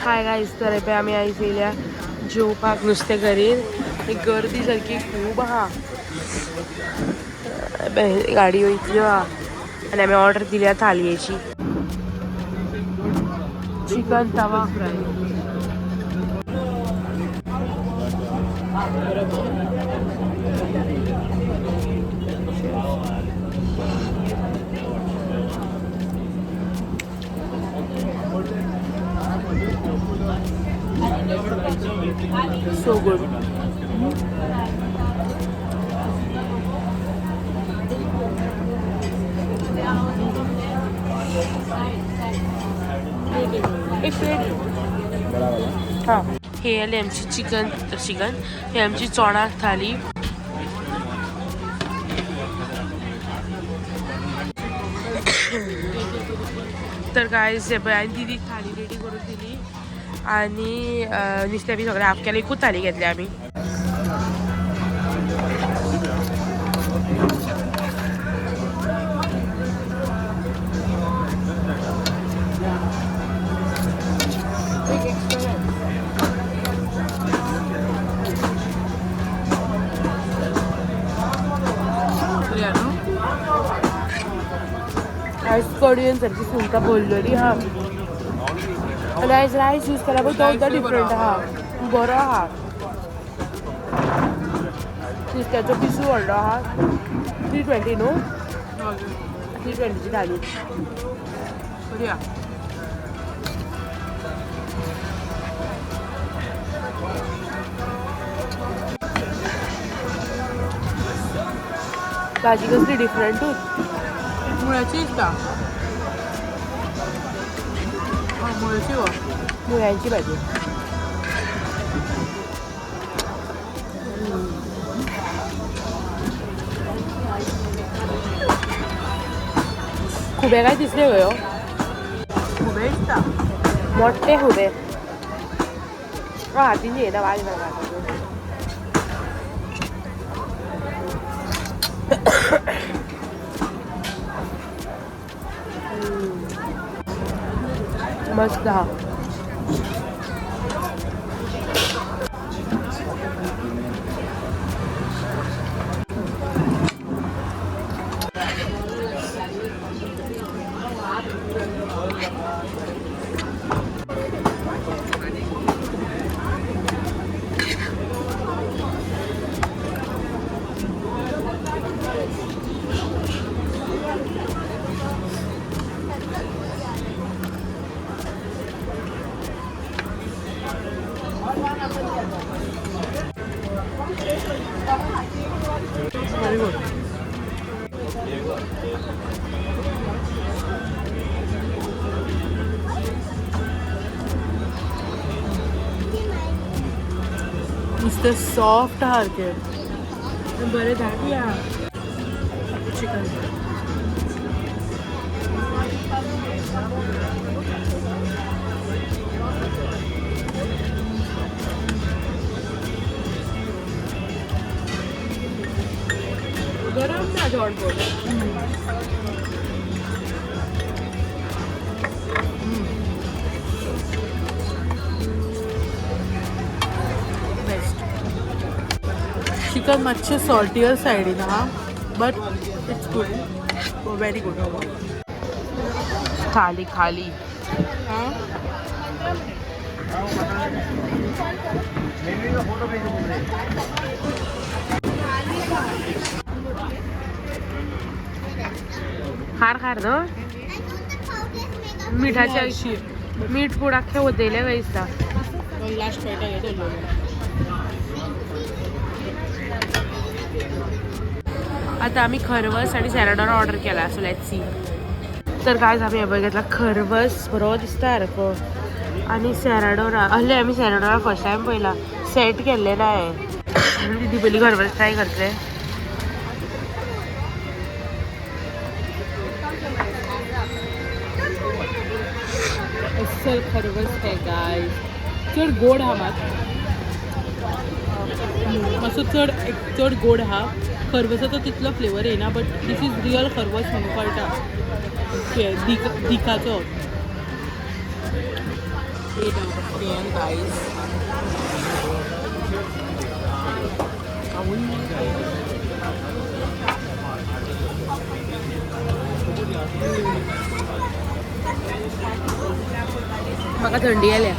Hi guys, तर पळय आमी आयज येयल्या जेवपाक नुस्तें करीन. गर्दी सारकी खूब आहा. गाडयो इतल्यो आहा आनी आमी ऑर्डर दिल्या थालयेची. Chicken tawa fry. So good. एक प्लेट. हां, हे आली आमची चिकन चिकन हे आमची चोणाक थाली. तर काय पळय दिदीक थाली रेडी करून दिली आणि नुस्तें बी सगळें हाफ केलें. एकूच थाली घेतली आमी. आयज कडयेन सारकी सुंगटां भरलेली आहा आनी आयज रायस यूज केला पळय तो सुद्दां डिफरंट आहा, बरो आहा. नुस्त्याचो पिसूय व्हडलो आहा. 320 न्हू, 320ची थाली. बरी आहा. भाजी कसली डिफरंटूच. मुळ्याची दिसता. हय, मुळ्याची हो. मुळ्यांची भाजी. खुबे काय दिसले गयो? खुबे दिसता. मोठे खुबे. हातीन येना वाज म्हाका. मस्त हा. Very good. नुस्तें सॉफ्ट सारकें. बरें धाडया चिकन. गरम ना जेवण पळोवया. बेस्ट. चिकन मातशें सॉल्टियर सायडीन आहा, but it's good, very good. थाली खाली. खार खार न्हू मिठाच्या मीठ पूड आख्खें वतयलें काय दिसता. लास्ट बायटा घेतलो. आता आम्ही खरवस आणि सॅराडोरा ऑर्डर केला. So let's see. तर काय आम्ही हे घेतला खरवस बरो दिसता सारको आणि सॅराडोरा. आहले आमी सॅराडोरा फर्स्ट टायम पळयला, सेट केल्ले ना हांवें. दिदी पयली खरवस ट्राय करतले. अस्सल खरवस है गायज. चड गोड आहा मात मातसो चड चड गोड आहा. खरवसाचो तितलो फ्लेवर येयना, बट this is real खरवस म्हणून कळटा. दिकाचो. 8 out of 10 guys. म्हाका थंडी आल्या.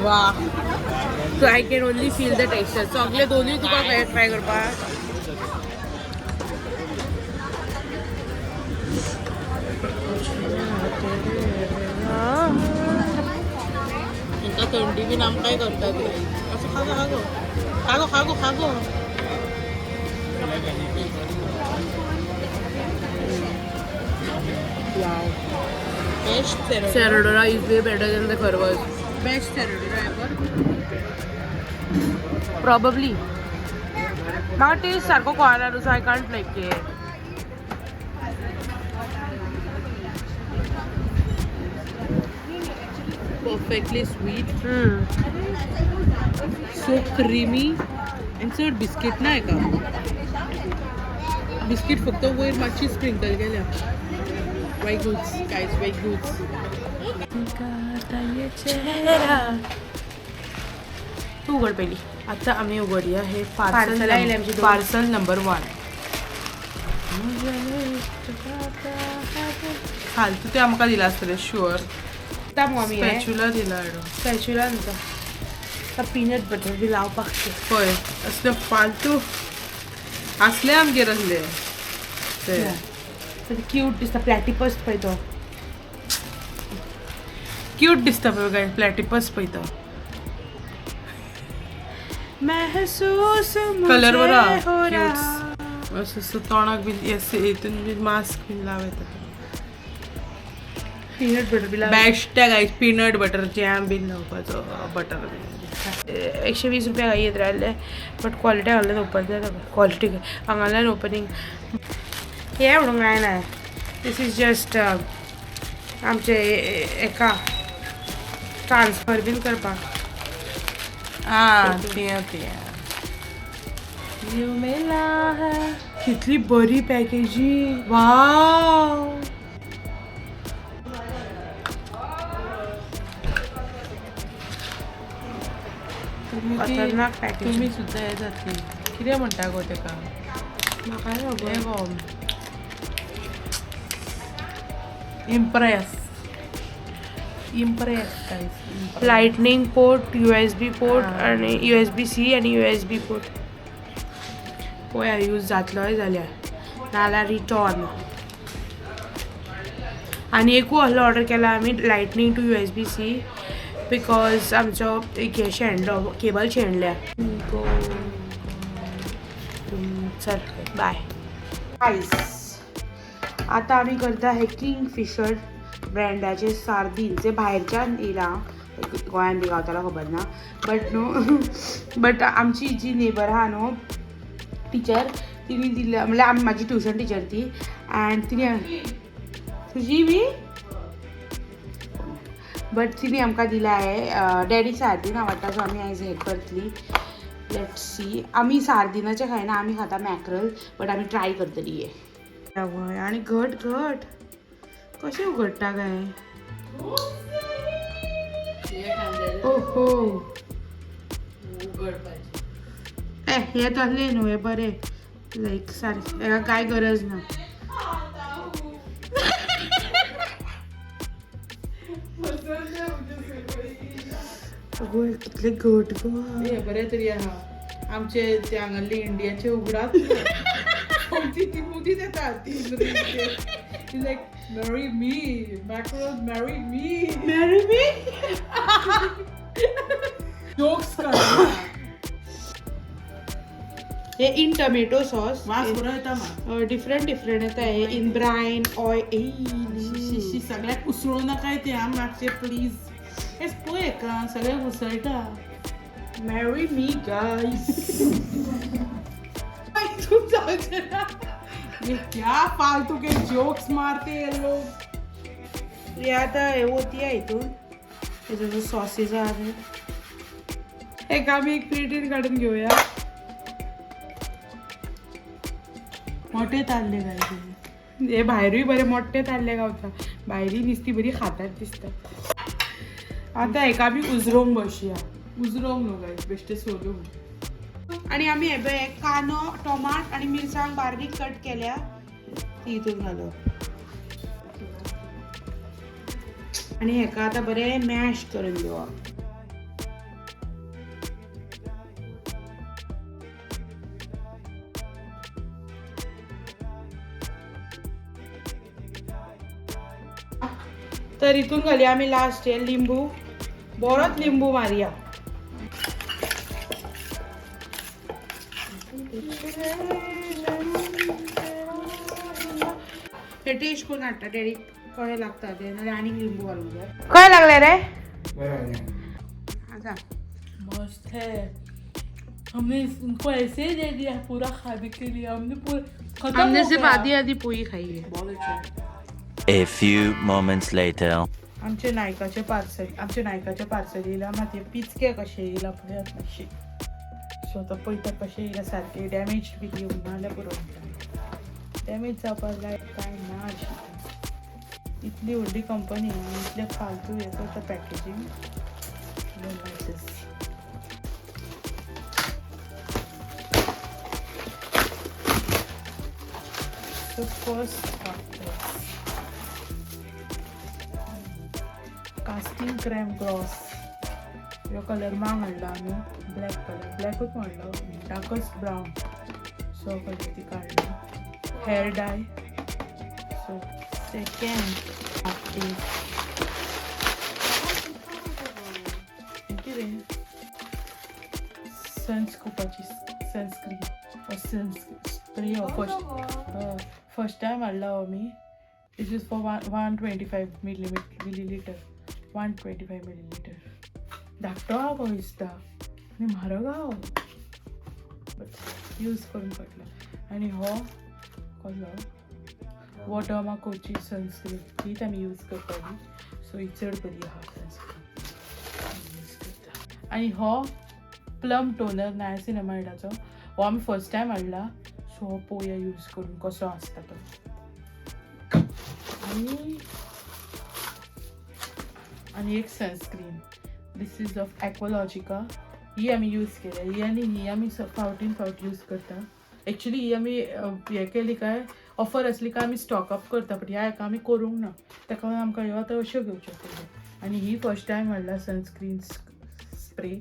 वा. So I can only feel the texture. सगळे दोनूय तुका ट्राय करपाक. तांकां थंडी बीन आमकांय करता ते. असो खागो खागो खागो खागो खागो. Best serradura. Serradura is way better than the kharwas. Best serradura ever. Probably. म्हाका टेस्ट सारको कळना न्हू, सो I can't like हे. Perfectly sweet, so creamy आनी चड बिस्कीट ना हेका. बिस्कीट फक्त वयर मातशी स्प्रिंकल केल्या. Very goods guys, very goods. चेहरा. तू उघड पहिली. आता आम्ही उघडूया हे. Parcel आयले आमचे दोन. Parcel number 1. फालतू ते आमकां दिला आसतलें शुअर. आता मग आमी स्पॅच्युला दिला. स्पॅच्युला न्हू, पीनट बटर बी लावपाक. पळय, असले फालतू असले आमगेर आसले ते. क्यूट दिसता प्लॅटिपस पळय तो. क्यूट दिसता पळय काय प्लॅटिपस पळयता. महसूस कलर बरो मुझे हो आहा. रहा. असं असं तोंडाक बीन हितून बीन मास्क बीन लाव येता. पीनट बटर बी लाव. Best guys, peanut butter jam बीन लावपाचो बटर बीन. 120 रुपया घाई येत राहिले, बट क्वालिटी हांगाल्यान ओपन जाता. क्वालिटी हांगाल्यान ओपनींग हे म्हणूंक जायना. This is just आमचे एका ट्रान्सफर बीन करपाक. आं, तें तें. You मिला है. कितली बरी पॅकेजींग, वाव. तुम्ही ती- खतरनाक पॅकेजिंग. तुम्ही सुद्धा हे जातली, कितें म्हणटा गो तेका? म्हाका हे खबर. गो, impress impress guys. Lightning port, USB port हा. आणि USB C आणि USB port. पळोवया यूज जातलोय जाल्यार, नाल्यार रिटर्न. आनी एकूय आहलो ऑर्डर केला आमी, lightning to USB C, because आमचो एक हे शेणलो, केबल शेणल्या. चल, बाय गायस. आतां आमी करता हे किंग फिशर ब्रँडाचे सार्दीन, जे भायरच्यान येयला. गोंयान बी गावतालो खबर ना, बट न्हू, बट आमची जी नेबर आहा न्हू टिचर, तिने दिल्या. म्हणल्यार आमी म्हाजी ट्युशन टिचर ती अँड तिने तुजी बी, बट तिने आमकां दिला आहे. डॅडी सार्दीन आवडटा, सो आमी आयज हें करतली. Let see. आमी सार्दिनाचें खायना, आमी खाता मॅक्रल, बट आमी ट्राय करतली हे. आवय, आनी घट घट कशें उगडटा काय? ओहो. ए, हे तसलें न्हू, हे बरें, लायक सारकें हेका कांय गरज ना. अगो, कितले घट गो. हे बरें तरी आहा. आमचे ते हांगासरले इंडियाचे उगडात ती ती मुदीत येता ती. Like, "Marry me, mackerel, marry me." Marry me. Jokes. हे इन टमेटो सॉस. वास बरो येता मा. डिफरंट डिफरंट येता हे इन ब्रायन ऑयल. शी, सगळ्याक उसळू नाकाय ते आं मातशें प्लीज. हेच पळय हेका, सगळ्याक उसळटा. Marry me guys. ये क्या फालतू के जोक्स मारते हैं लोग. हे आतां हे वोतया हितून, हेजो जो सॉसीस आहा ते. हेका आमी एक प्लेटीन काडून घेवया. मोठे ताल्ले काय. हे भायरूय बरे मोठे ताल्ले गावता. भायरी नुस्ती बरी खातात दिसता. आता हेका आमी उजरोवंक बसया. उजरोवंक न्हू गायज, बेश्टे सोलूंक. आणि आम्ही हे पळय कांदो, टोमाट आणि मिरसांग बारीक कट केल्या, ती हितून घालप आणि हेका आता बरें मॅश करून घेवप. तर हितून घालया आमी लास्ट हे लिंबू, बरोच लिंबू मारया. हे टेस्ट करून हाडटा डॅडी, कशें लागता ते, नाल्यार आनीक लिंबू घालूंक जाय. कशें लागलें रे? आसा. मस्त है. हमने उनको ऐसे ही दे दिया पूरा खाने के लिए. हमने पूरा खत्म हमने हो सिर्फ गया. आधी आधी पोळी खाई है. बहुत अच्छा है. A few moments later. आमचे नायकाचे पार्सल, आमच्या नायकाचे पार्सल येयला. मात हे पिचके कशें येयला पळयात मातशें. सो आतां पळयता कशें येयला. सारकें डॅमेज बी येवंक ना जाल्यार पुरो म्हणटा. डॅमेज जावपाक लायक कांय ना अशें. इतली व्हडली कंपनी इतलें फालतू हें करता packaging. So first casting creme gloss, ह्यो कलर मांग हाडला आमी, ब्लॅक कलर, ब्लॅकूच म्हणलो, डार्कस्ट ब्रावन सो कलर ती काडला. Hair dye. So second is कितें? सनस्कुपाची सनस्क्रीन, सनस्प्रे. हो फर्स्ट टायम हाडला हो आमी. This is for 125 milliliter, 125 milliliter. धाकटो आहा गो दिसता आनी म्हारग आहा, बट यूज करून पडला. आनी हो कसलो वॉटर्मा कोची सनस्क्रीन, तीच आमी यूज करताली. सो ही चड बरी आहा सनस्क्रीन, यूज करता. आनी हो प्लम टोनर नायसिनमायडाचो, हो आमी फर्स्ट टायम हाडला. सो हो पळोवया यूज करून कसो आसता तो. आनी आनी एक sunscreen, this is of Aqualogica. ही आमी यूज केल्या ही, आनी ही आमी फावटीन फावट यूज करता. एक्चुली ही आमी हें केली काय ऑफर आसली काय आमी स्टॉक अप करता, बट ह्या हेका आमी करूंक ना, ताका लागून आमकां ह्यो आतां अश्यो घेवच्यो पडल्यो. आनी ही फर्स्ट टायम हाडला सनस्क्रीन स्प्रे,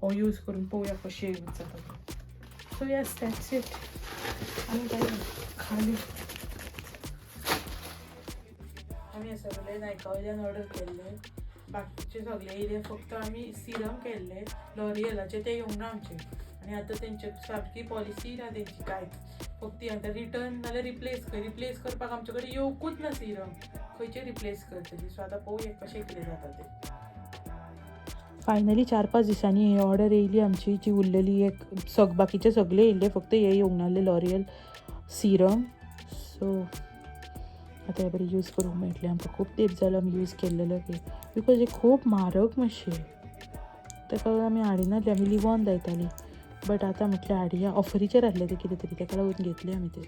हो यूज करून पळोवया कशें यूज जाता तो. So yes, that's it. आनी काय खाली आमी हे सगळे नायका वयल्यान ऑर्डर केल्ले, बाकीचे सगळे येयले. फक्त आमी सिरम केल्ले लॉरियलाचे, ते येवंक ना आमचे. आनी आतां तेंचे सारकी पॉलिसी ना तेंची कांयच, फक्त आतां रिटर्न नाल्यार रिप्लेस कर. रिप्लेस करपाक आमचे कडेन येवकूच ना सिरम, खंयचे रिप्लेस करतली? सो आतां पळोवया कशें कितें जाता तें. फायनली 4-5 दिसांनी ही ऑर्डर येयली आमची, जी उरलेली एक. सग बाकीचे सगळे येयल्ले, फक्त हे येवंक नासले लॉरियल सिरम. सो आतां हे बरें यूज करूंक मेळटलें आमकां. खूब तेंप जालो आमी यूज केल्लेलो की, because हे खूब म्हारग मातशें, ताका लागून आमी हाडिनासली, आमी लिवॉन लायताली. बट आतां म्हटलें हाडया, ऑफरीचेर आसलें तें कितें तरी, ताका लागून घेतलें आमी तें.